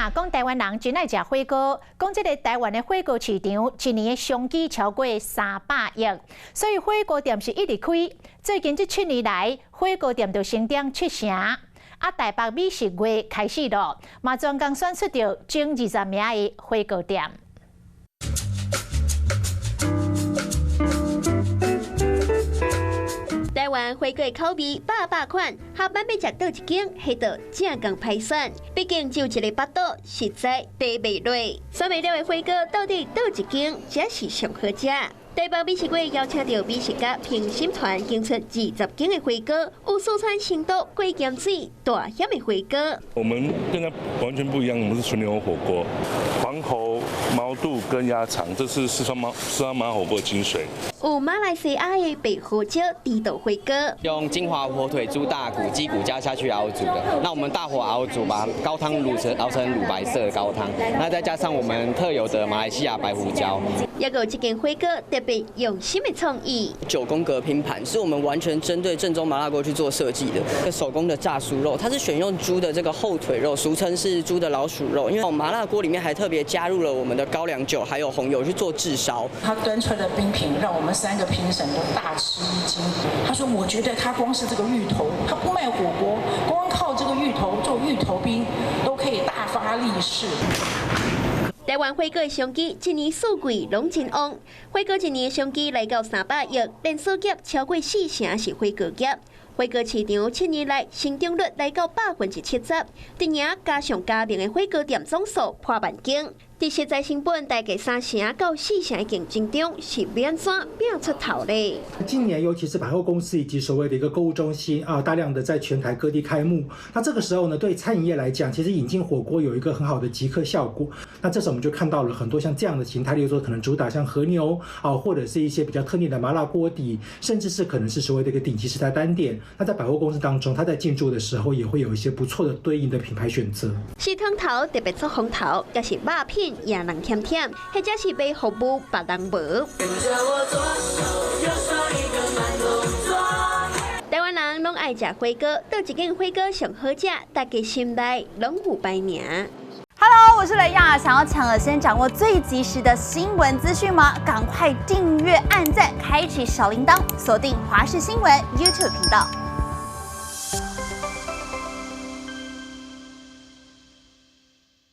啊，講台灣人真愛食火鍋，講這个台灣的火鍋市場一年的商機超過300億，所以火鍋店是一直開。最近這7年來，火鍋店就成長七成。啊，台北美食月開始咯，嘛專工選出著前20名的火鍋店。台灣火鍋口味百百款，下班欲食佗一間，彼就正仝歹選。畢竟只有一个腹肚，實在抵袂落。選袂了的火鍋到底佗一間才是上好食？台北美食月邀請著美食家評審團，揀出20間的火鍋，有四川成都過鹹水大險的火鍋。我們跟它完全不一樣，我們是純牛肉火鍋，黃喉、毛肚跟鴨腸，這是四川麻火鍋精髓。有馬來西亞的白胡椒豬肚火鍋，用金華火腿、豬大骨、雞骨加下去熬煮的。那我們大火熬煮，把高湯滷成熬成乳白色的高湯，那再加上我們特有的馬來西亞白胡椒。抑閣有這間火鍋特別用心的創意，九宮格拼盤是我們完全針對正宗麻辣鍋去做設計的。手工的炸酥肉，它是選用豬的這個後腿肉，俗稱是豬的老鼠肉。因為麻辣鍋裡面還特別加入了我們的高粱酒，還有紅油去做炙燒。他端出來的冰品讓我們三個評審都大吃一驚。他說：“我覺得他光是這個芋頭，他不賣火鍋，光靠這個芋頭做芋頭冰都可以大發利市。” 台灣火鍋商機一年四季攏真旺，火鍋一年商機來到300億，連鎖業超過四成是火鍋業。火鍋市場7年來成長率來到70%，今年加上加盟的火鍋店總數破萬間。佇食材成本大概3成到4成的競爭中，是欲按怎拼出頭咧？今年尤其是百貨公司以及所謂的一個購物中心啊，大量的在全台各地開幕。那這個時候呢，對餐飲業來講，其實引進火鍋有一個很好的集客效果。那這時候我們就看到了很多像這樣的形態，例如說可能主打像和牛啊，或者是一些比較特定的麻辣鍋底，甚至是可能是所謂的一個頂級食材單點。那在百貨公司當中，它在進駐的時候也會有一些不錯的對應的品牌選擇。食湯頭特別出風頭，抑是肉品也人忝忝，或者是賣服務別人無。台灣人攏愛食火鍋，佗一間火鍋上好食，大家心內攏有排名。 Hello，我是雷亞，想要搶先掌握最及時的新聞資訊嗎？趕快訂閱、按讚、開啟小鈴鐺，鎖定華視新聞 YouTube 頻道。